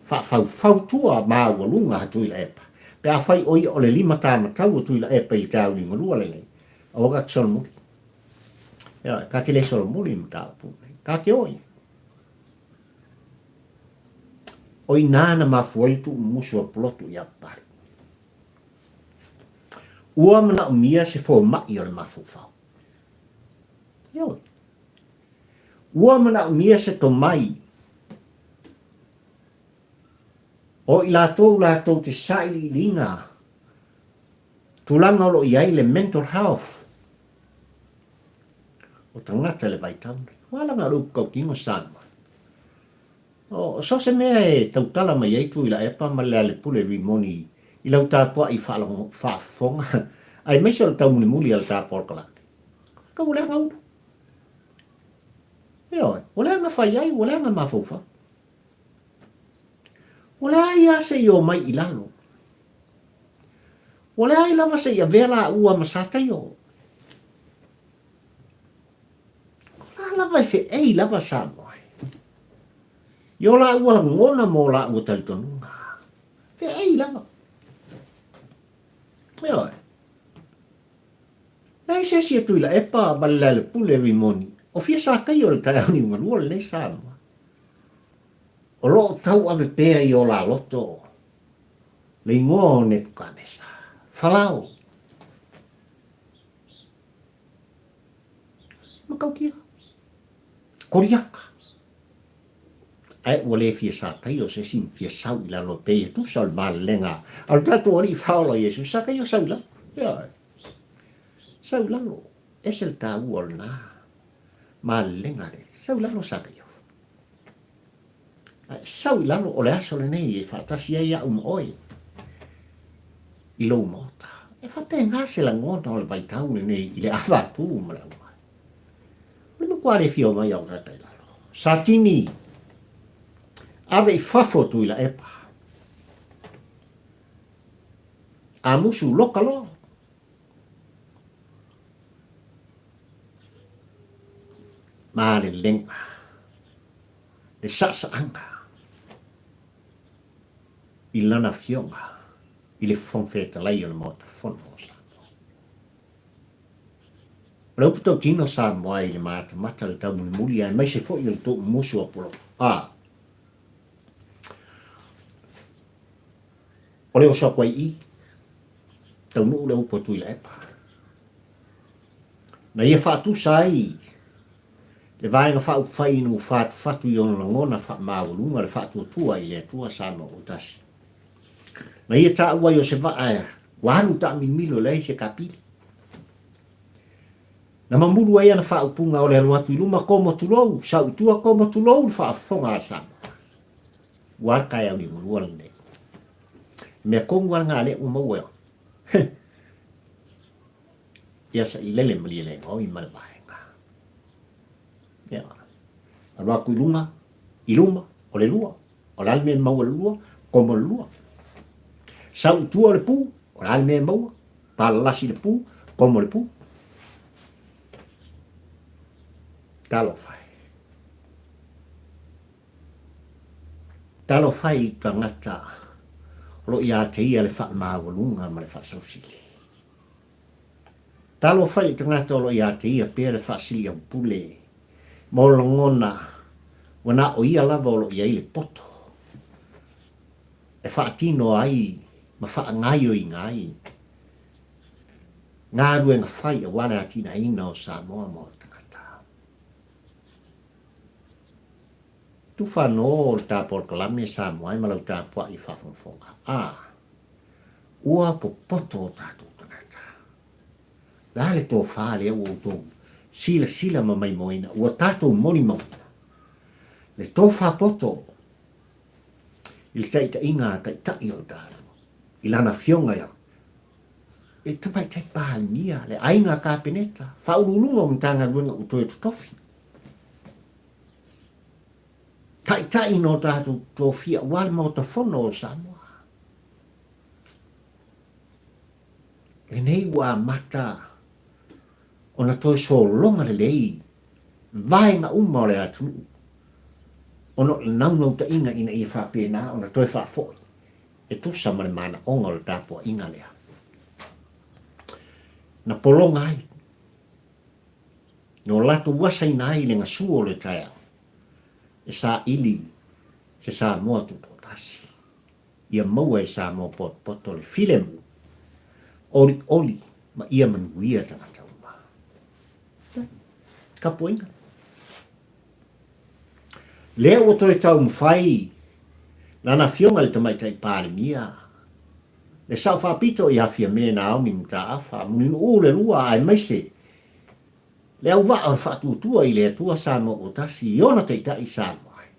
faafaufautua maualuga a Tuilaepa, pe afai o ia o le limatamatau o Tuilaepa i le tauligalua lenei, aua ka te solomuli. Ioe, ka te le solomuli i mataupu nei. Ka te o ia. O i nā na mafua ai le tuumumusu a Pulotu iā Papalii. Ua manaomia se fomai o le mafaufau. Ioe. Ua manaomia se tomai o i latou latou te sailiiliga tulaga o lo o i ai le mental health o tagata i le vaitau lenei. Ua ala na o le upu tautino Samoa. O so o se mea e tautala mai ai Tuilaepa ma Lealepule Rimoni i lau tapuai faafofoga, aemaise o le taumulimuli a le ta polokalame, ka ua leaga ulu. Ioe, ua leaga fai ai, ua leaga mafaufau. Ua leai lava se i omai i lalo. Ua leai lava se i avea laua ma Sataio. O la lava e feei lava Samoa i o laua lagona ma o laua talitonuga. Feei lava. Ioe. Leai se isi e Tuilaepa ma le Lealepule Rimoni o fia Sakaia o le taeao niugalua lenei Samoa. O lo o tauave pea i o la loto le igoa o Nepukanesa. Falao. Matautia. Koriaka. Ae ua le fia Sakaio se isi fia sau i lalo pei e tusa o le malelega a lo tatou Alii Faaola Iesu. Sakaio sau i lalo. Ioe. Sau i lalo. Ese le taua o lena malelega le. Sau i lalo Sakaio. Ae sau i lalo o le aso lenei e faatasi ai au ma oe i lou maota. E faapena se lagona o le vaitau lenei i le ava atu ma le aumai. O le matua le fia omai au tagata i lalo. Satini, ave i fafo Tuilaepa. A musu loka loa. Malelega. Le saasaaga i Lana Afioga i le Fofoga Fetalai o le Maota Fono o Samoa. O le upu tautino Samoa i le matamata le taumulimuli aemaise foi o le tuumumusu o Pulotu. A o le oso atu ai i i, taunuu le upu a Tuilaepa. Na ia faatusa ai le Vaega Faaupufai ina ua fatufatu i ona lagona faamaualuga le faatuatua i le Atua Samoa ua tasi. Na ia taua ai o se vaa ua alu taamilomilo e leai se kapili. Na mamulu ai ana faaupuga o le alu atu i luma komo tulou, sau i tua komo tulou le faafofoga a Samoa. Ua a le taeao liugalua lenei. Mea tonu lava lena lea ua maua. Ia sailele malielegaoi ma le vaega. Ia. Alu atu i luga, i luma, o le lua. O le a le mea e maua i le lua? Komo le lua. Sau i tua o le pu, o le a le mea e maua? Palalasi le pu, komo le pu. Talofa e. Talofa e i tagata o lo o ia te ia le faamaualuga ma le faasausili. Talofa i tagata o lo o ia te ia pea le faasiliaupule mo lagona ua na o ia lava o lo o i ai le poto e faatino ai ma faagaioiga ai galuega fai aua le atinaeina o Samoa ma ona tagata. Tufa nō le ta polokalame Samoa ai ma lau tapuai i faafogafoga. A, ua popoto o tatou tagata. Le a le tofa lea ua outou silasila ma maimoaina, ua tatou molimauina le tofa poto i le taitaiga a Taitai o le tatou, i lana afioga ia i le Tamaitai Palemia, le Aiga Kapeneta, Faauluuluga o Matagaluega ua toe totofi. Taitai no tatou tofia aua le Maota Fono o Samoa. Lenei ua amata ona toe sologa lelei vaega uma o le atunuu ona o le naunautaiga ina ia faapena ona toe faafoi e tusa ma le manaoga o le tapuaiga lea. Na pologa ai No latou asaina ai le gasu o le taeao, e saili se Samoa tutoatasi, ia maua e Samoa potopoto le filemu, olioli ma ia manuia tagata uma. Tapuaiga. Lea ua toe taumafai lana afioga i le Tamaitai Palemia, le Sao Faapito ia Fiame Naomi Mataafa, Mulinuu le lua aemaise Le auvaa o le faatuatua i le Atua Samoa ua tasi i ona taitai Samoa e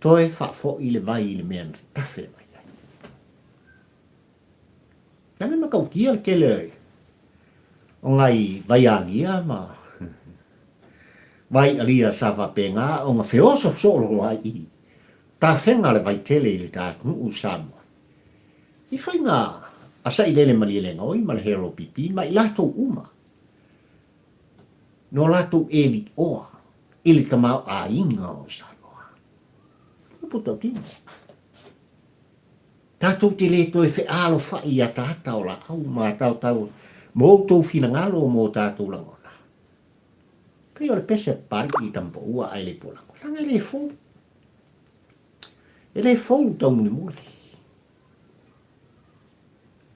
toe faafoi le vai i le mea na tafe mai ai. Leaga e matautia le tele o nai vaiagia ma vai alia sa faapena ona feoso soo loa ai i tafega le vaitele i le ta atunuu Samoa. I faiga a Sailele Malielegaoi ma le Hero PP ma i latou uma No latou elioa i le tamaoaiga o Samoa. Upu tautino. Tatou te le toe fealofai i ataata o laau ma taotao mo outou finagalo mo tatou lagona. Pei o le pese a Papalii i Tamapaua ae le polago. Leaga e le fou. E le fou le taumulimuli.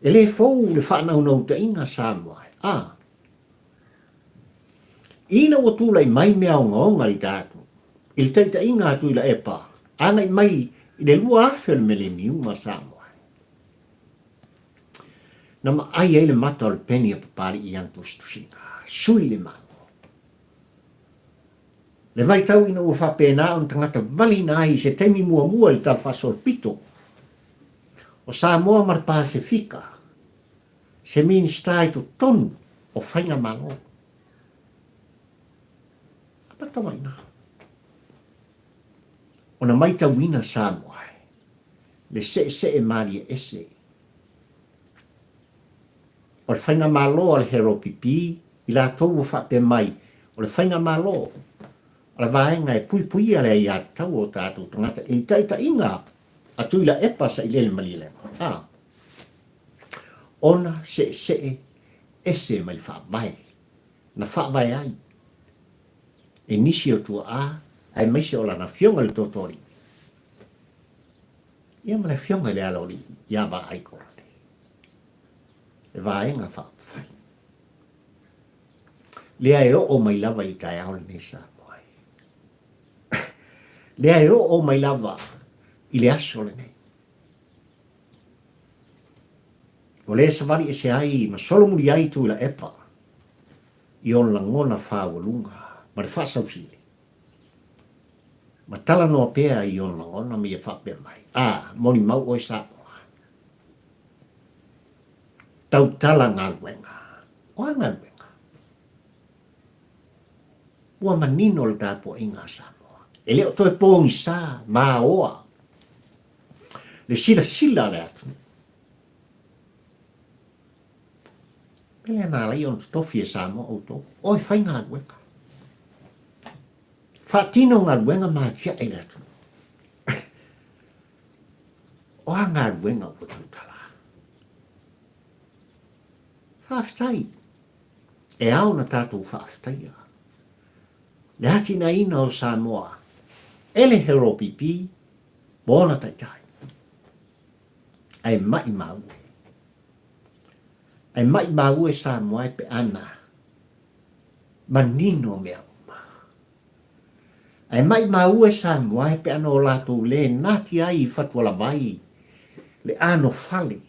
E le fou le faanaunautaiga Samoa e. A. Ina ua tulai mai mea ogaoga i tatou, i le taitaiga a Tuilaepa, agai mai i le 2000 o le meleniuma Samoa e. Na maai ai le mata o le peni a Papalii i ana tusitusiga, sui le Malo. Le vaitau ina ua faapena ona tagata valiina ai i se taimi muamua i le Tala Faasolopito o Samoa ma le Pasefika, se Minisita i totonu o Faigamalo. Amata mai ina ona maitauina Samoa le seesee malie ese o le Faigamalo a le HEROPP i latou ua faapea mai o le Faigamalo a le vaega e puipuia le aiatatau o tatou tagata i le taitaiga a Tuilaepa Sailele Malielegaoi, a ona seesee ese mai le Faavae na faavae ai e nisi o tuaa aemaise o lana afioga i le Totoalii ia ma le afioga i le Aloalii ia Vaaikolone, le Vaega Faaupufai. Lea e oo mai lava i le taeao lenei Samoa e. Lea e oo mai lava i le aso lenei. O lea e savali ese ai ma solomuli ai Tuilaepa i ona lagona fāualuga ma le faasausili, ma talanoa pea i ona lagona ma ia faapea mai, A, molimau oe Samoa. Tautala galuega. O a galuega? Ua manino le tapuaiga a Samoa. E le o toe pogisa ma aoa le silasila a le atunuu. Pele na ala ai ona totofi e Samoa outou, o e fai galuega. Faatino galuega ma atiae le atunuu. O a galuega ua tautala? Faafetai. E ao ona tatou faafetaia le atinaeina o Samoa e le HRPP ma ona taitai. Ae maimau e. Ae maimau e Samoa e pe ana manino mea uma. Ae maimau e Samoa e pe ana o latou le nati ai i fatualavai le anofale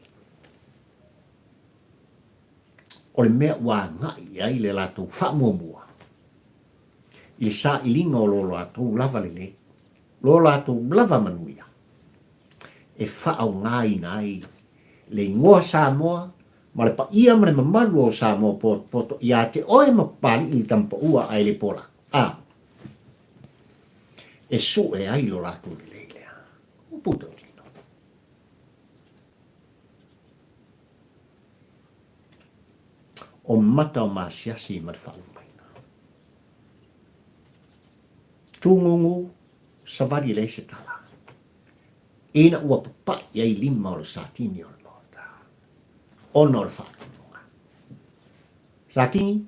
o le mea ua agai i ai le latou faamuamua i le sailiga o lo latou lava lelei, lo latou lava manuia, e faaaogaina ai le igoa Samoa ma le paia ma le mamalu o Samoa potopoto ia te oe ma Papali'i le Tamapaua ae le Pola, a e sue ai lo latou lelei lea. Upu tautino. O mata o maasiasi ma le faalumaina. Tūngūngū, savali e leai se tala. Ina ua papaʻi ai lima o le Satini o le Maota, ona o le faatonuga. Satini,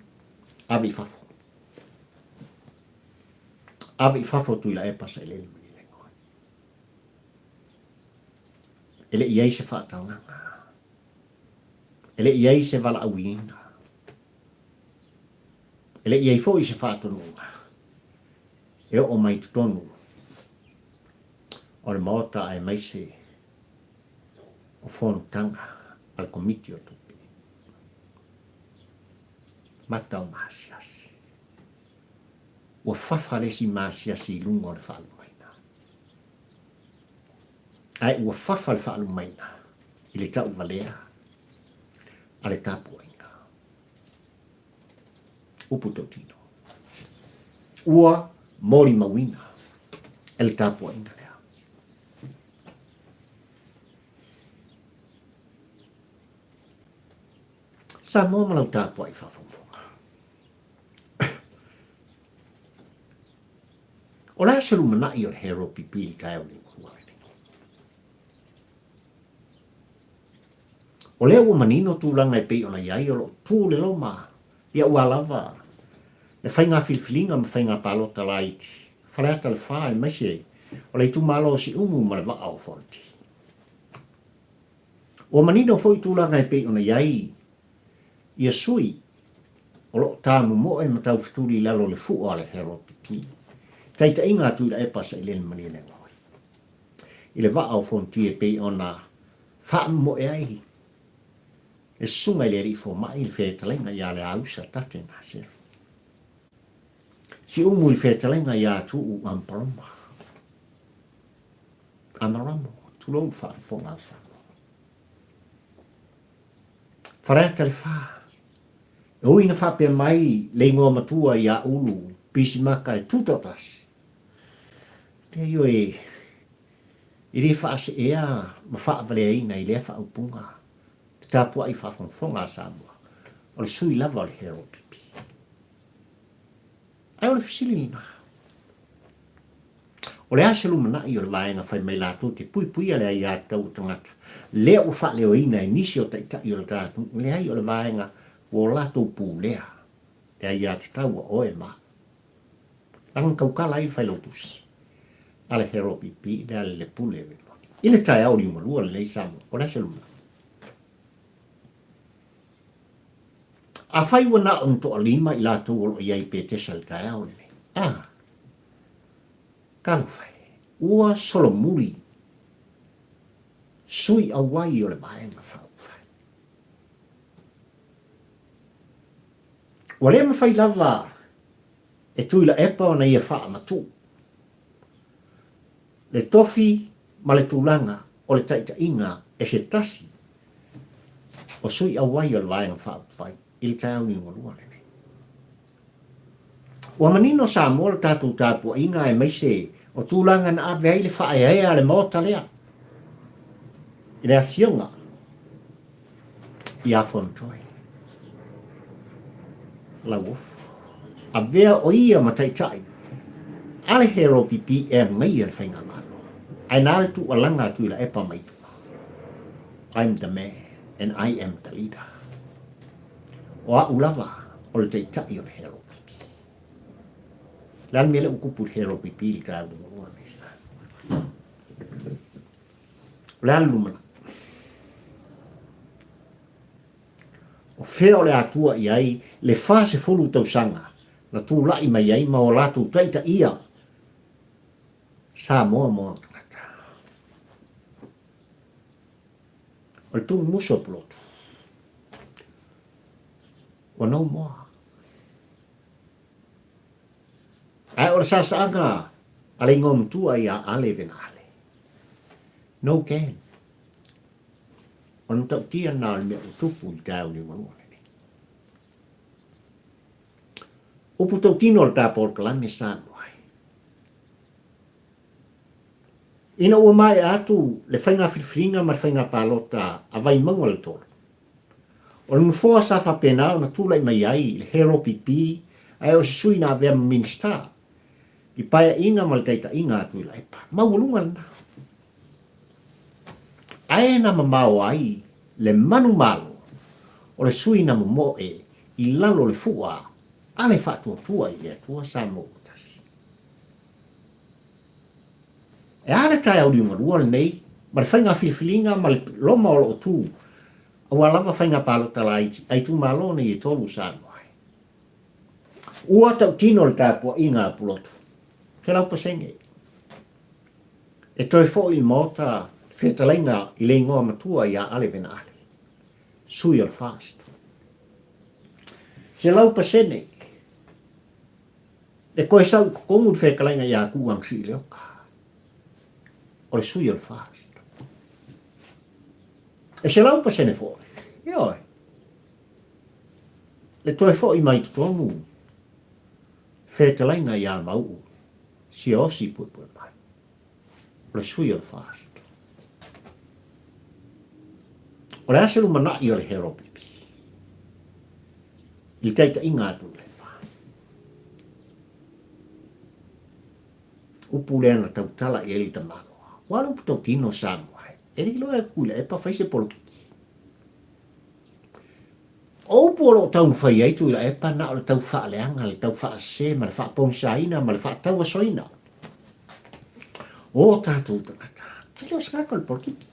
ave i fafo. Ave i fafo Tuilaepa Sailele Malielegaoi. E le i ai se faatagaga. E le i ai se valaauina. E le i ai foi se faatonuga e oo mai totonu o le Maota aemaise o fonotaga a le Komiti o Tupe. Mata o maasiasi. Ua fafa le isi maasiasi i luga o le faalumaina. Ae ua fafa le faalumaina i le tauvalea a le tapuaiga. Upu tautino. Ua molimauina e le tapuaiga lea. Samoa ma lau tapuai faafogafoga. O le a se lumanai o le Hero PP i le taeao nei ua lenei? O lea ua manino tulaga e pei ona i ai o lo o tu le loma ia ua lava le faiga filifiliga ma faiga palota laiti Faleata le 4 aemaise o le itumalo o Siumu ma le Vaa o Fonoti. Ua manino foi tulaga e pei ona i ai ia sui o lo o tamomoe ma taufetuli i lalo o le fua a le HRPP, taitaiga a Tuilaepa Sailele Malielegaoi, i le vaa o Fonoti e pei ona faamomoe ai le susuga i le alii fomai i le fetalaiga ia Leausa Tate Naseri. Siumu i le fetalaiga ia Tuu Amparoma. Amaramo, tulou le faafofoga a Samoa. Faleata le Fā. E ui ina faapea mai le igoa matua ia Ulu Pisimaka e tūtoatasi, leai oe, e le faaseea ma faavaleaina i lea faaupuga le tapuai faafogafoga a Samoa, o le sui lava o le HRPP. Ae o le fesili lena, o le a se lumanai o le vaega fai mai latou te puipuia le aiatatau o tagata, lea ua faaleoina e nisi o taitai o le ta atunuu, leai o le vaega ua o latou pulea le aiatatau a oe ma au. Leaga tautala ai le failautusi a le HRPP le Alelepule Rimoni. I le taeao liugalua lenei Samoa, o le a se lumanai? Afai ua na o ni toalima i latou o lo o i ai i Petesa i le taeao lenei, a, talofa e, ua solomuli sui auai o le Vaega Faaupufai. Ua le mafai lava e Tuilaepa ona ia faamatuu le tofi ma le tulaga o le taitaiga e se tasi o sui auai o le Vaega Faaupufai i le taeao liugalua lenei. Ua manino Samoa le tatou tapuaiga aemaise o tulaga na ave ai le faaeaea a le Maota lea i le Afioga ia Fonotoe Lauofo. Avea o ia ma taitai a le HLPP e agaia le Faigamalo, ae na le tuualaga a Tuilaepa mai tua, I'm the man and I am the leader. O au lava o le taitai o le HLPP. Le a le mea lea ua kupu i le HLPP i le taeao muamua lenei? O le a le lumanai? O fea o le a tua i ai le 40 tausaga na tulai mai ai ma o latou taitaia Samoa mo ona tagata? O le tumu muso o Pulotu. Ua no more. Ae o le sasaaga a le igoa matua ia Ale Venaale. No gain. O le matautia lena o le mea ua tupu i le taeao liugalua lenei. Upu tautino o le ta polokalame Samoa ai. Ina ua maea atu le faiga filifiliga ma le faiga palota a Vaimauga le 3, o le nofoa sa faapena ona tulai mai ai le HLPP ae o se sui na avea ma Minisita i paeaiga ma le taitaiga a Tuilaepa. Maualuga lena. Ae na mamao ai le manumalo o le sui na momoe i lalo o le fua a le Faatuatua i le Atua Samoa ua tasi. E a le taeao liugalua lenei ma le faiga filifiliga ma le loma o lo o tu aua lava faiga palota laiti a itumalo nei e tolu Samoa ai. Ua tautino le tapuaiga a Pulotu, 100%. E toe foi i le Maota le fetalaiga i le igoa matua ia Ale Venaale, sui o le FAST. 100%. E toe sau i totonu le fetalaiga ia Tuuaga Siileoka, o le sui o le FAST. E 100% foi, ioe, le toe foi mai i totonu fetalaiga ia Mauu Siaosi Puepuemai, o le sui o le FAST. O le a se lumanai o le HLPP i le taitaiga a Tuilaepa? Upu lea na tautala i ai le tamaloa. Ua le upu tautino Samoa e. E le iloa e Tuilaepa fai se polokiki. O upu o lo o taumafai ai Tuilaepa na o le tau faaleaga, le tau faasese ma le faapogisaina ma le faatauasoina o tatou tagata. E le o se tagata o le polokiki.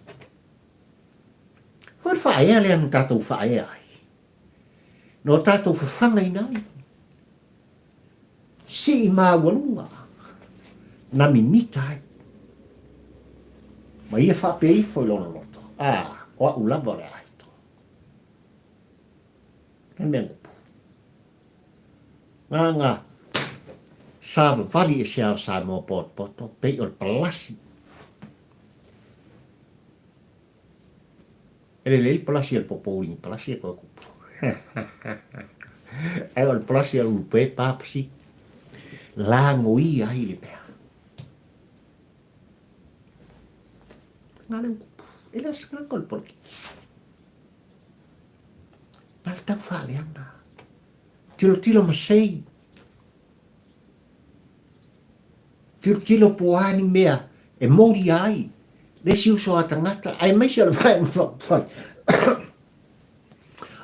Foi le faaea lea na tatou faaea ai. Na o tatou fafagaina ai. Sii maualuga na mimita ai. Ma ia faapea ifo i lona loto, A, o au lava o le aito. He mea kupu. Nganga savavali e se ao Samoa potopoto pei o le palasi. E lelei le palasi a le popouli ni palasi e koe kupu. Ae o le palasi a le ulupe papasi lagoia ai le mea. Ngā leo kupu. E leo se ngā kore polokiki. Nā le tau whaaleanga. Tilotilo ma sei. Tilotilo po a ni mea e mōria ai le isi uso a tangata, aemaise o le vaega faaupufai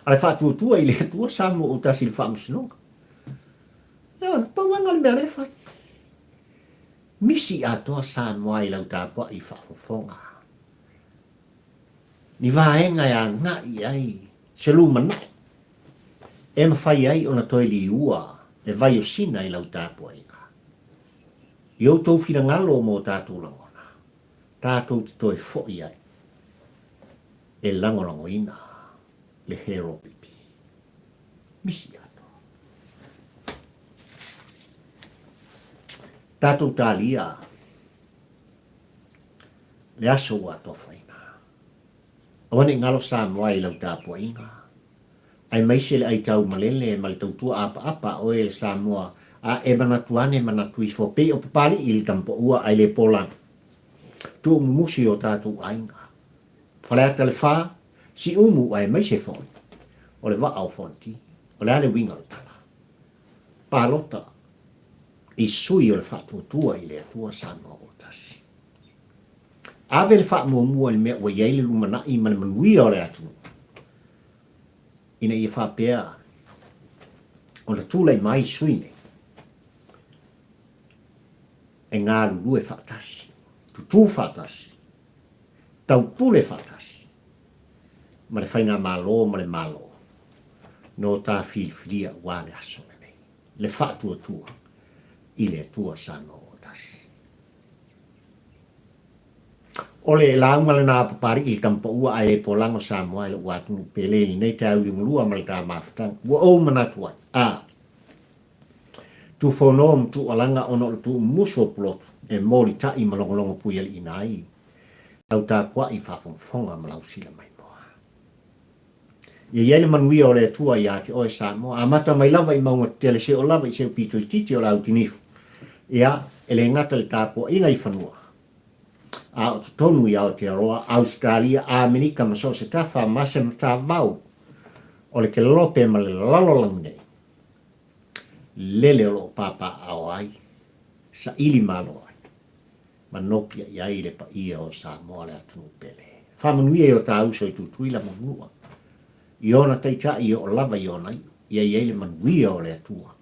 a le Faatuatua i le Atua Samoa ua tasi i le Faamasinoga. Ioe, pau lava le mea lea e fai. Misi atoa Samoa i lau tapuai faafofoga. Ni vaega e agai ai se lumanai e mafai ai ona toe liua le vai o Sina i lau tapuaiga. I outou finagalo ma o tatou lagona, tatou te toe foi ai e lagolagoina le HLPP. Misi atoa. Tatou talia le aso ua atofaina. Aua ne i galo Samoa i lau tapuaiga, aemaise le aitau malele ma le tautua apaapa a oe le Samoa, a e manatu ane manatu ifo pei o Papali'i i le Tamapoua ae le Pola. Tuumumusu i o tatou aiga. Faleata le Fa, Siumu aemaise foi o le Vaa o Fonoti. O le a le uiga o le tala? Palota i sui o le Faatuatua i le Atua Samoa ua tasi. Ave le faamuamua i le mea ua i ai le lumanai ma le manuia o le atunuu, ina ia faapea ona tulai mai sui nei e galulue faatasi, tutū faatasi, taupule faatasi ma le Faigamalo ma le Malo no ta filifilia aua le aso lenei, le faatuatua i le Atua Samoa ua tasi. O le lauga lena a Papali'i i le Tamapaua ae le polago Samoa i lou atunuu pele i lenei taeao liugalua ma le ta mafutaga. Ua ou manatu ai, a Tufono ma tuualaga ona o le tuumusu o Pulotu e molitai ma logologo puialiiina ai lau tapuai faafogafoga ma lau sila maimoa. Ia i ai le manuia o le Atua ia te oe Samoa. Amata mai lava i mauga tetele seoo lava i seu pito itiiti o le autinifu. Ia, e le gata i le tapuaiga i fanua, a o totonu i Aotearoa, Ausetalia, Amerika ma so o se tafa ma se matavau o le kelope ma le lalolagi nei, lele o lo o papaaao ai, saili malo ai, ma nopiai ai le paia o Samoa le atunuu pele. Faamanuia i o ta uso i Tutuila ma Manua, i ona taitai e oo lava i ona iu, ia i ai le manuia o le Atua,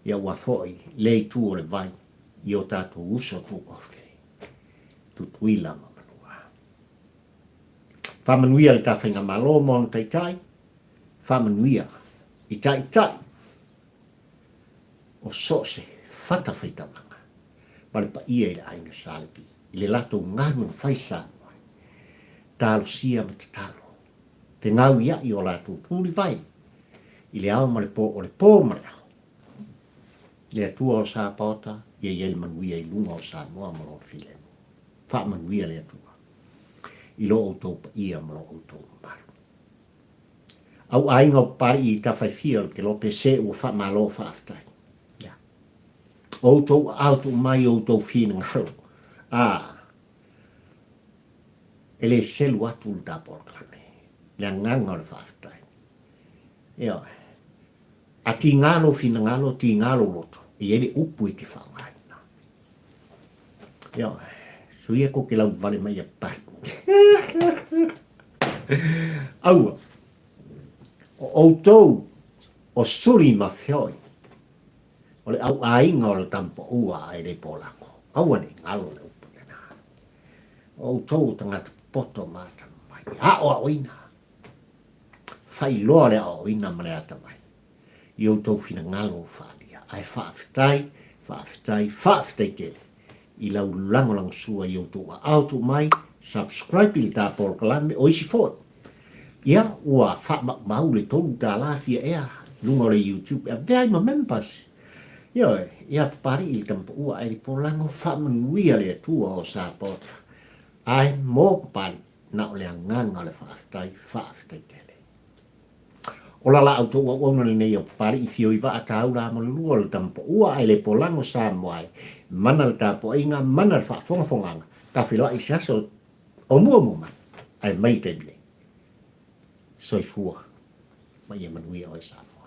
ia ua foi le itu o le vai i o tatou uso tuofe, Tutuila ma Manua. Faamanuia le ta faigamalo ma ona taitai, faamanuia i taitai o so o se fatafaitaulaga ma le paia i le aiga Sa Levi i le latou galuega fai Samoa, talosia ma tatalo, fegauia'i o latou tulivae i le ao ma le po, o le po ma le ao. Le Atua o Sapaota, ia i ai le manuia i luga o Samoa ma lona filemu. Faamanuia le Atua i lo outou paia ma lo outou mamalu. Au aiga o Papali'i i Tafaifia o le Kelope se ua faamalo faafetai. Ia. O outou aao tuu mai o outou finagalo. A e le selu atu le ta polokalame. Le agaga o le faafetai. Ioe. A tiga lou finagalo, tiga lou loto, e i ai le upu e te faaaogaina. Ioe. Suia ko ke lau vale mai a Papali'i. Aua. O outou o suli ma feoi, o le auaiga o le tamapaua ae le polago. Aua ne i galo le upu lena. O outou o tagata popoto ma atamamai, aoaoina. Faailoa le aoaoina ma le atamai i outou finagalo faaalia. Ae faafetai, faafetai, faafetai tele i lau lagolagosua i outou aao tuu mai, subscribe i le ta polokalame, o isi foi. Ia, ua faamaumau le $3 fia ea i luga o le YouTube e avea ai ma members. Ioe, ia Papali'i le tamapaua ae le polago faamanuia le Atua o Sapaota. Ae mo Papali'i. Na o le agaga o le faafetai, faafetai tele. Ola la outou auauna lenei o Papali'i Fioi Vaa Taula Amolelua o le Tamapaua ae le polago Samoa e mana le tapuaiga, mana le faafogafogaga, ta feiloai i se aso o muamua mai ae mai le taimi nei. Soifua ma ia manuia oe Samoa.